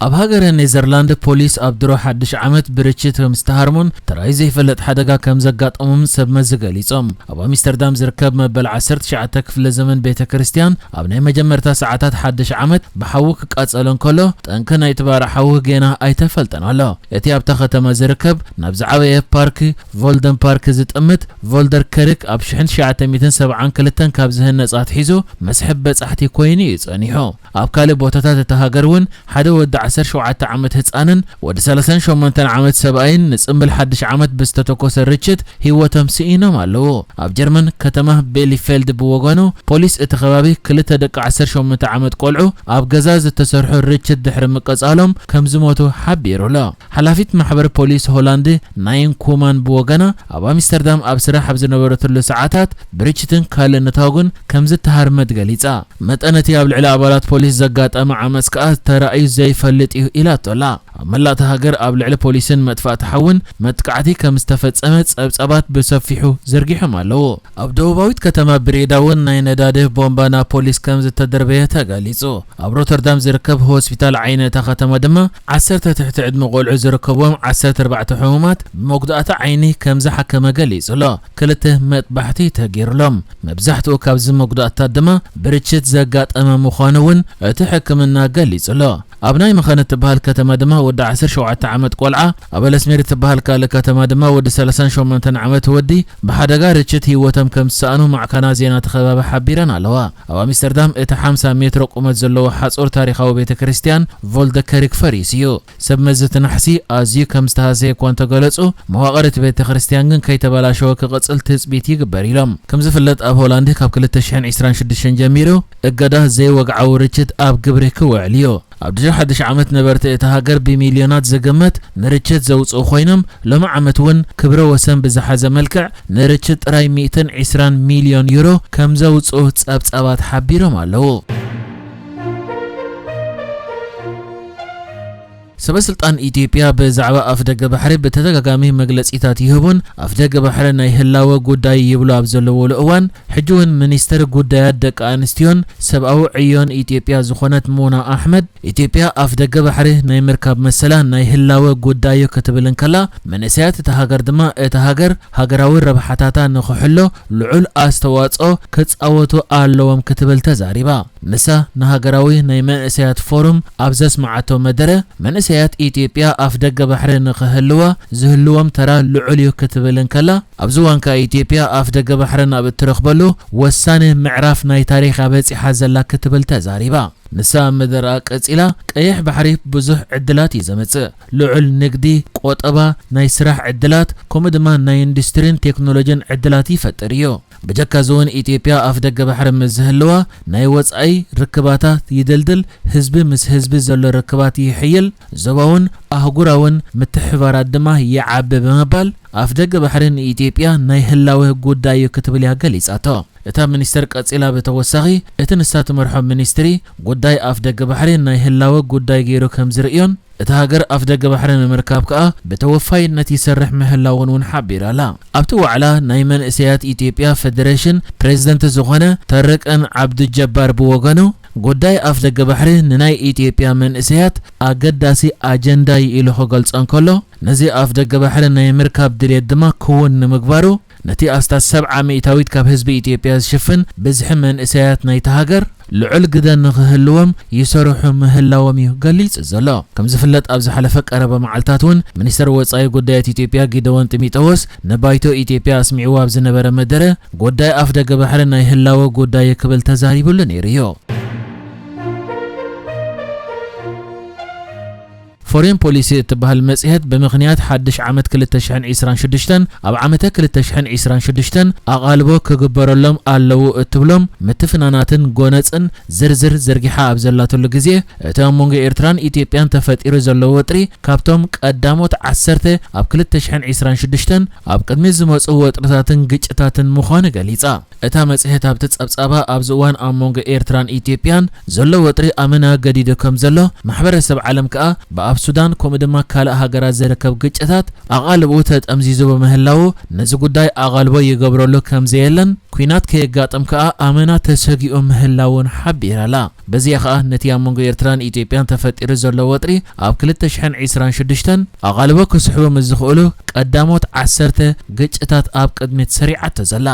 ኣብ ሃገረ ኔዘርላንድ ፖሊስ ኣብ ድሮ ሓድሽ ዓመት ብርችት ከም ዝተሃርሙን ጥራይ ዘይፈለጥ ሓደጋ ከም ዘጋጠሞም ሰብ መዚ ገሊጾም። ኣብ ኣምስተርዳም ዝርከብ መበል ዓሰርተ ትሽዓተ ክፍለ ዘመን ቤተ ክርስቲያን ኣብ ናይ መጀመርታ ሰዓታት ሓድሽ ዓመት ብሓዊ ክቃጸሎ እንከሎ፣ ጠንቂ ናይቲ ባርዕ ሓዊ ጌና ኣይተፈልጠን ኣሎ። እቲ ኣብታ ከተማ ዝርከብ ናብ ዝዓበየ ፓርክ፣ ቮልደን ፓርክ ዝጥምት ቮልደር ከርክ ኣብ ሽሕን ትሽዓተ ሚእትን ሰብዓን ክልተን ካብ ዝህነጽ ኣትሒዙ መስሕብ በጻሕቲ ኮይኑ እዩ ጸኒሑ። ኣብ ካልእ ቦታታት እታ ሃገር እውን ሓደ ወዲ ዓሰርተ ሸውዓተ ዓመት ህጻንን ወዲ ሰላሳን ሸሞንተን ዓመት ሰብኣይን ንጽምብል ሓድሽ ዓመት ብዝተተኮሰ ርችት ህይወቶም ስኢኖም ኣለዉ። ኣብ ጀርመን ከተማ ቤሊፌልድ ብወገኑ ፖሊስ እቲ ከባቢ ክልተ ደቂ ዓሰርተ ሸሞንተ ዓመት ቆልዑ ኣብ ገዛ ዝተሰርሑ ርችት ድሕሪ ምቅጻሎም ከም ዝሞቱ ሓቢሩ ኣሎ። ሓላፊት ማሕበር ፖሊስ ሆላንድ ናይን ኩማን ብወገና ኣብ ኣምስተርዳም ኣብ ስራሕ ኣብ ዝነበረትሉ ሰዓታት ብርችትን ካልእ ነታጉን ከም ዝተሃርመት ገሊጻ። መጠን እቲ ኣብ ልዕሊ ኣባላት ፖሊስ ዘጋጠመ ዓመጽ ከኣ ተራእዩ ዘይፈልጥ እዩ ኢላቶ ኣላ። ኣብ መላእ እታ ሃገር ኣብ ልዕሊ ፖሊስን መጥፋእቲ ሓውን መጥቃዕቲ ከም ዝተፈጸመ ጸብጻባት ብሰፊሑ ዘርጊሖም ኣለዉ። ኣብ ደቡባዊት ከተማ ብሬዳ እውን ናይ ነዳዲ ቦምባ ናብ ፖሊስ ከም ዝተደርበየ ተገሊጹ። ኣብ ሮተርዳም ዝርከብ ሆስፒታል ዓይኒ እታ ከተማ ድማ ዓሰርተ ትሕቲ ዕድመ ቆልዑ ዝርከብዎም ዓሰርተ ኣርባዕተ ሕሙማት ብመጉዳእቲ ዓይኒ ከም ዝሓከመ ገሊጹ ኣሎ። ክልተ መጥባሕቲ ተገይሩሎም። መብዛሕትኡ ካብዚ መጉዳእትታት ድማ ብርችት ዘጋጠመ ምዃኑ እውን እቲ ሕክምና ገሊጹ ኣሎ። ኣብ ናይ መኸነ እትበሃል ከተማ ድማ ወዲ ዓሰርተ ሸውዓተ ዓመት ቆልዓ፣ ኣብ ኣለስሜር እትበሃል ካልእ ከተማ ድማ ወዲ ሰላሳን ሸሞንተን ዓመት ወዲ ብሓደጋ ርችት ህይወቶም ከም ዝሰኣኑ ማዕከናት ዜና እቲ ከባቢ ሓቢረን ኣለዋ። ኣብ ኣምስተርዳም እቲ ሓምሳ ሜትሮ ቁመት ዘለዎ ሓጹር ታሪኻዊ ቤተ ክርስቲያን ቮልደከሪክ ፈሪሱ እዩ። ሰብ መዚ እቲ ናሕሲ ኣዝዩ ከም ዝተሃሰየ እኳ እንተገለጹ፣ መዋቕር እቲ ቤተ ክርስቲያን ግን ከይተበላሸወ ክቕጽል ትጽቢት ይግበር ኢሎም። ከም ዝፍለጥ ኣብ ሆላንድ ካብ ክልተ ሽሕን ዕስራን ሽዱሽተን ጀሚሩ እገዳ ዘይወግዓዊ ርችት ኣብ ግብሪ ክውዕል እዩ። ኣብ ድሕሪ ሓድሽ ዓመት ነበርቲ እታ ሃገር ብሚልዮናት ዝግመት ንርችት ዘውጽኡ ኮይኖም፣ ሎሚ ዓመት እውን ክብረ ወሰን ብዝሓዘ መልክዕ ንርችት ጥራይ ሚእትን ዕስራን ሚልዮን ዩሮ ከም ዘውጽኡ ጸብጻባት ሓቢሮም ኣለዉ። ሰበ ስልጣን ኢትዮጵያ ብዛዕባ ኣፍደገ ባሕሪ ብተደጋጋሚ መግለጺታት ይህቡን ኣፍደገ ባሕሪ ናይ ህላወ ጉዳይ ይብሉ ኣብ ዘለዉሉ እዋን፣ ሕጂ እውን ሚኒስትር ጉዳያት ደቂ ኣንስትዮን ሰብኣዊ ዕዮን ኢትዮጵያ ዝኾነት ሙና ኣሕመድ፣ ኢትዮጵያ ኣፍደገ ባሕሪ ናይ ምርካብ መሰላ ናይ ህላወ ጉዳይ እዩ ክትብል እንከላ፣ መንእሰያት እታ ሃገር ድማ እታ ሃገር ሃገራዊ ረብሓታታ ንኽሕሎ ልዑል ኣስተዋጽኦ ክጻወቱ ኣለዎም ክትብል ተዛሪባ። ንሳ ንሃገራዊ ናይ መንእሰያት ፎሩም ኣብ ዘስመዓቶ መደረ፣ መንእሰያት ኢትዮጵያ ኣፍደገ ባሕሪ ንኽህልዋ ዝህልዎም ተራ ልዑል እዩ ክትብል እንከላ፣ ኣብዚ እዋን ከኣ ኢትዮጵያ ኣፍደገ ባሕሪ ናብ እትረኽበሉ ወሳኒ ምዕራፍ ናይ ታሪኻ በጺሓ ዘላ ክትብል ተዛሪባ። ንሳ ኣብ መደረኣ ቀጺላ፣ ቀይሕ ባሕሪ ብዙሕ ዕድላት እዩ ዘምጽእ። ልዑል ንግዲ፣ ቆጠባ፣ ናይ ስራሕ ዕድላት፣ ከምኡ ድማ ናይ ኢንዱስትሪን ቴክኖሎጂን ዕድላት ይፈጥር እዩ። ብጀካ እዚ እውን ኢትዮጵያ ኣፍደገ ባሕሪ ምስ ዝህልዋ ናይ ወጻኢ ርክባታ ይድልድል፣ ህዝቢ ምስ ህዝቢ ዘሎ ርክባት ይሕይል፣ ዞባውን ኣህጉራውን ምትሕብባራት ድማ ይዓቢ ብምባል ኣፍደገ ባሕሪ ንኢትዮጵያ ናይ ህላወ ጉዳይ እዩ ክትብል እያ ገሊጻቶ። እታ ሚኒስተር ቀጺላ ብተወሳኺ እቲ ንሳ ትመርሖ ሚኒስትሪ ጉዳይ ኣፍደገ ባሕሪ ናይ ህላወ ጉዳይ ገይሩ ከም ዝርእዮን እታ ሃገር ኣፍደገ ባሕሪ ንምርካብ ከኣ ብተወፋይነት ይሰርሕ ምህላውን እውን ሓቢራ ኣላ። ኣብቲ ዋዕላ ናይ መንእሰያት ኢትዮጵያ ፌደሬሽን ፕሬዝደንት ዝኾነ ተረቀን ዓብዱጀባር ብወገኑ፣ ጉዳይ ኣፍደገ ባሕሪ ንናይ ኢትዮጵያ መንእሰያት ኣገዳሲ ኣጀንዳ እዩ ኢሉ ክገልጾ እንከሎ፣ ነዚ ኣፍደገ ባሕሪ ናይ ምርካብ ድልየት ድማ ክውን ንምግባሩ፣ ነቲ ኣስታት ሰብዓ ሚእታዊት ካብ ህዝቢ ኢትዮጵያ ዝሽፍን ብዝሒ መንእሰያት ናይታ ሃገር ልዑል ግደ ንኽህልዎም ይሰርሑ ምህላዎም እዩ ገሊጹ ዘሎ። ከም ዝፍለጥ፣ ኣብ ዝሓለፈ ቀረባ መዓልታት እውን ሚኒስተር ወጻኢ ጉዳያት ኢትዮጵያ ጊደዎን ጢሞቴዎስ ንባይቶ ኢትዮጵያ ኣስሚዕዎ ኣብ ዝነበረ መደረ፣ ጉዳይ ኣፍደገ ባሕሪ ናይ ህላወ ጉዳይ ክብል ተዛሪቡሉ ነይሩ እዩ። ፎሬን ፖሊሲ እትበሃል መጽሔት፣ ብምኽንያት ሓድሽ ዓመት ክልተ ሽሕን ዕስራን ሽዱሽተን፣ ኣብ ዓመተ ክልተ ሽሕን ዕስራን ሽዱሽተን ኣቓልቦ ክግበረሎም ኣለዉ እትብሎም ምትፍናናትን ጎነጽን ዝርዝር ዘርጊሓ ኣብ ዘላትሉ ግዜ፣ እቲ ኣብ መንጎ ኤርትራን ኢትዮጵያን ተፈጢሩ ዘሎ ወጥሪ፣ ካብቶም ቀዳሞት ዓሰርተ ኣብ ክልተ ሽሕን ዕስራን ሽዱሽተን ኣብ ቅድሚት ዝመጹ ወጥርታትን ግጭታትን ምዃኑ ገሊጻ። እታ መጽሔት ኣብቲ ጸብጻባ፣ ኣብዚ እዋን ኣብ መንጎ ኤርትራን ኢትዮጵያን ዘሎ ወጥሪ ኣመና ገዲዱ ከም ዘሎ፣ ማሕበረሰብ ዓለም ከኣ ብኣብ ሱዳን ከምኡ ድማ ካልእ ሃገራት ዝርከብ ግጭታት ኣቓልቦ ተጠምዚዙ ብምህላዉ፣ ነዚ ጉዳይ ኣቓልቦ ይገብረሉ ከም ዘየለን፣ ኲናት ከየጋጥም ከኣ ኣመና ተሰጊኡ ምህላዉን ሓቢራ'ላ። በዚኣ ከኣ ነቲ ኣብ መንጎ ኤርትራን ኢትዮጵያን ተፈጢሩ ዘሎ ወጥሪ ኣብ ክልተ ሽሕን ዕስራን ሽዱሽተን ኣቓልቦ ክስሕቡ ምስ ዝኽእሉ ቀዳሞት ዓሰርተ ግጭታት ኣብ ቅድሚት ሰሪዓቶ ዘላ።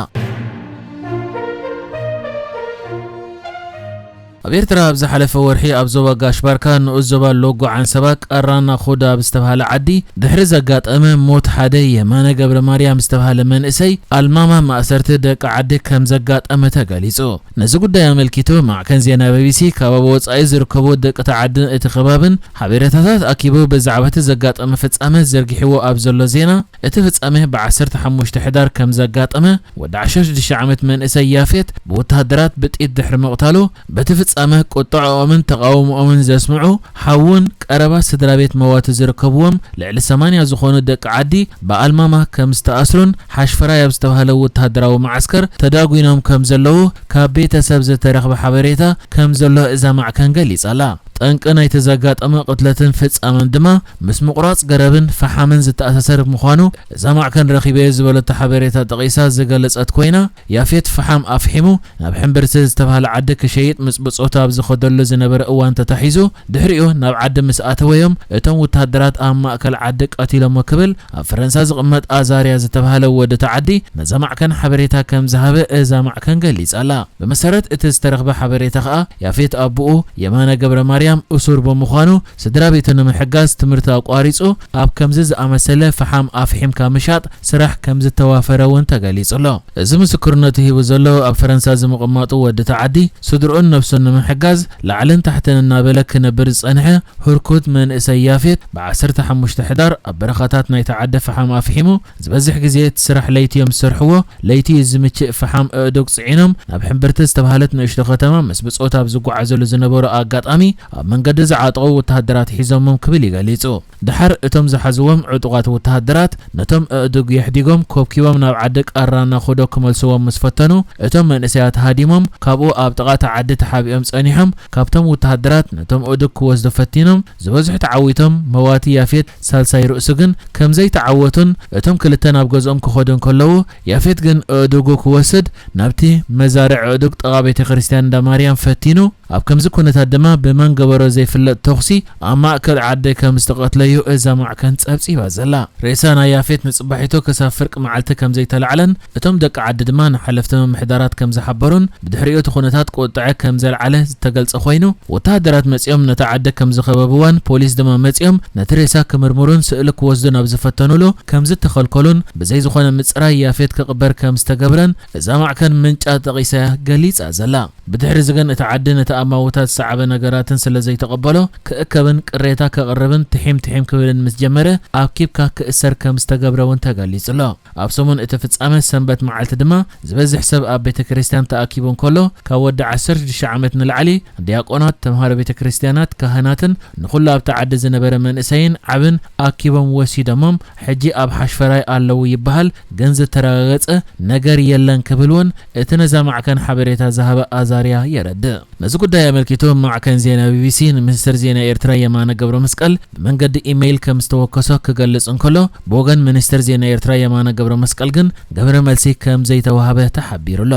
ኣብ ኤርትራ ኣብ ዝሓለፈ ወርሒ ኣብ ዞባ ጋሽ ባርካ ንኡስ ዞባ ሎጎ ዓንሰባ ቀራና ኹዳ ኣብ ዝተባህለ ዓዲ ድሕሪ ዘጋጠመ ሞት ሓደ የማነ ገብረ ማርያም ዝተባህለ መንእሰይ ኣልማማ ማእሰርቲ ደቂ ዓዲ ከም ዘጋጠመ ተገሊጹ። ነዚ ጉዳይ ኣመልኪቱ ማዕከን ዜና ቢቢሲ ካብ ኣብ ወጻኢ ዝርከቡ ደቂ እቲ ዓድን እቲ ከባብን ሓበሬታታት ኣኪቡ ብዛዕባ እቲ ዘጋጠመ ፍጻመ ዘርጊሕዎ ኣብ ዘሎ ዜና፣ እቲ ፍጻመ ብዓሰርተ ሓሙሽተ ሕዳር ከም ዘጋጠመ፣ ወዲ ዓሰርተ ሽዱሽተ ዓመት መንእሰይ ያፌት ብወተሃደራት ብጥይት ድሕሪ ምቕታሉ፣ በቲ ፍጻመ ቁጥዐኦምን ተቓውሞኦምን ዘስምዑ ሓውን ቀረባ ስድራ ቤት መዋቲ ዝርከብዎም ልዕሊ ሰማንያ ዝኾኑ ደቂ ዓዲ ብኣልማማ ከም ዝተኣስሩን ሓሽፈራይ ኣብ ዝተባህለ ወተሃደራዊ መዓስከር ተዳጒኖም ከም ዘለዉ ካብ ቤተሰብ ዝተረኽበ ሓበሬታ ከም ዘሎ እዛ ማዕከን ገሊጻ ኣላ። ጠንቂ ናይቲ ዘጋጠመ ቅትለትን ፍጻመን ድማ ምስ ምቑራጽ ገረብን ፈሓምን ዝተኣሳሰር ምዃኑ እዛ ማዕከን ረኺበዮ ዝበለቶ ሓበሬታ ጠቒሳ ዝገለጸት ኮይና፣ ያፌት ፈሓም ኣፍሒሙ ናብ ሕምብርቲ ዝተባህለ ዓዲ ክሸይጥ ምስ ብጾቱ ኣብ ዝኸደሉ ዝነበረ እዋን ተታሒዙ፣ ድሕሪኡ ናብ ዓዲ ምስ ኣተወ እዮም እቶም ወተሃደራት ኣብ ማእከል ዓዲ ቀቲሎሞ ክብል ኣብ ፈረንሳ ዝቕመጥ ኣዛርያ ዝተባህለ ወዲ እቲ ዓዲ ነዛ ማዕከን ሓበሬታ ከም ዝሃበ እዛ ማዕከን ገሊጻ ኣላ። ብመሰረት እቲ ዝተረኽበ ሓበሬታ ከኣ፣ ያፌት ኣቦኡ የማነ ገብረ ማርያም እሱር ብምዃኑ፣ ስድራ ቤቱ ንምሕጋዝ ትምህርቲ ኣቋሪጹ፣ ኣብ ከምዚ ዝኣመሰለ ፈሓም ኣፍሒምካ ምሻጥ ስራሕ ከም ዝተዋፈረ እውን ተገሊጹ ኣሎ። እዚ ምስክርነቱ ሂቡ ዘሎ ኣብ ፈረንሳ ዝምቕማጡ ወዲ እቲ ዓዲ፣ ስድርኡን ነብሱን ንምሕጋዝ ላዕልን ታሕትን እናበለ ክነብር ዝጸንሐ ህርኩት መንእሰይ ያፌት፣ ብዓሰርተ ሓሙሽተ ሕዳር ኣብ በረኻታት ናይቲ ዓዲ ፈሓም ኣፍሒሙ፣ ዝበዝሕ ግዜ እቲ ስራሕ ለይቲ እዮም ዝሰርሕዎ። ለይቲ እዩ ዝምችእ። ፈሓም ኣእዱግ ጽዒኖም ናብ ሕምብርቲ ዝተባህለት ንእሽቶ ከተማ ምስ ብጾት ኣብ ዝጓዓዘሉ ዝነበሩ ኣጋጣሚ፣ ኣብ መንገዲ ዝዓጠቑ ወተሃደራት ሒዞሞም ክብል እዩ ገሊጹ። ደሓር እቶም ዝሓዝዎም ዕጡቓት ወተሃደራት ነቶም ኣእዱግ የሕዲጎም ኮብኪቦም ናብ ዓዲ ቃራና ኹዶ ክመልስዎም ምስ ፈተኑ፣ እቶም መንእሰያት ሃዲሞም ካብኡ ኣብ ጥቓ እቲ ዓዲ ተሓቢኦም ጸኒሖም፣ ካብቶም ወተሃደራት ነቶም ኣእዱግ ክወስዱ ፈቲኖም፣ ዝበዝሑ ተዓዊቶም፣ መዋቲ ያፌት ሳልሳይ ርእሱ ግን ከም ዘይተዓወቱን እቶም ክልተ ናብ ገዝኦም ክኸዱ እንከለዉ፣ ያፌት ግን ኣእዱጉ ክወስድ ናብቲ መዛርዕ ኣእዱግ ጥቓ ቤተ ክርስቲያን እንዳ ማርያም ፈቲኑ፣ ኣብ ከምዚ ኩነታት ድማ ብመን ገበሮ ዘይፍለጥ ተኹሲ ኣብ ማእከል ዓዲ ከም ዝተቐትለዩ እዛ ማዕከን ጸብጺባ ዘላ። ሬሳ ናይ ያፌት ንጽባሒቱ ክሳብ ፍርቂ መዓልቲ ከም ዘይተላዕለን እቶም ደቂ ዓዲ ድማ ንሓለፍቲ ምምሕዳራት ከም ዝሓበሩን ብድሕሪኡ እቲ ኩነታት ቁጥዐ ከም ዘልዓለ ዝተገልጸ ኮይኑ፣ ወተሃደራት መጺኦም ነታ ዓዲ ከም ዝኸበብዋን ፖሊስ ድማ መጺኦም ነቲ ሬሳ ክምርምሩን ስእሊ ክወስዱን ኣብ ዝፈተኑሉ ከም ዝተኸልከሉን ብዘይ ዝኾነ ምጽራይ ያፌት ክቕበር ከም ዝተገብረን እዛ ማዕከን ምንጫ ጠቒሳ እያ ገሊጻ ዘላ። ብድሕሪ እዚ ግን እቲ ዓዲ ነቲ ኣማውታት ዝሰዓበ ነገራትን ስለ ዘይተቐበሎ ክእከብን ቅሬታ ከቕርብን ትሒም ትሒም ክብልን ምስ ጀመረ ኣኪብካ ክእሰር ከም ዝተገብረ እውን ተገሊጹ ኣሎ። ኣብ ሰሙን እቲ ፍጻመ ሰንበት መዓልቲ ድማ ዝበዝሕ ሰብ ኣብ ቤተ ክርስቲያን ተኣኪቡ እንከሎ፣ ካብ ወዲ ዓሰርተ ሽዱሽተ ዓመት ንላዕሊ ዲያቆናት፣ ተምሃሮ ቤተ ክርስቲያናት፣ ካህናትን ንኹሉ ኣብቲ ዓዲ ዝነበረ መንእሰይን ዓብን ኣኪቦም ወሲዶሞም ሕጂ ኣብ ሓሽፈራይ ኣለዉ ይበሃል፣ ግን ዝተረጋገጸ ነገር የለን ክብል እውን እቲ ነዛ ማዕከን ሓበሬታ ዝሃበ ኣዛርያ የረድእ። ነዚ ጉዳይ ኣመልኪቱ ማዕከን ዜና ቢቢሲ ንሚኒስትር ዜና ኤርትራ የማነ ገብረ መስቀል ብመንገዲ ኢሜይል ከም ዝተወከሶ ክገልጽ እንከሎ፣ ብወገን ሚኒስትር ዜና ኤርትራ የማነ ገብረ መስቀል ግን ግብረ መልሲ ከም ዘይተዋህበ ተሓቢሩ ኣሎ።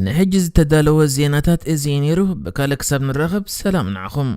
ንሕጂ ዝተዳለወ ዜናታት እዚ እዩ ነይሩ። ብካልእ ክሳብ ንራኸብ ሰላም ንዓኹም።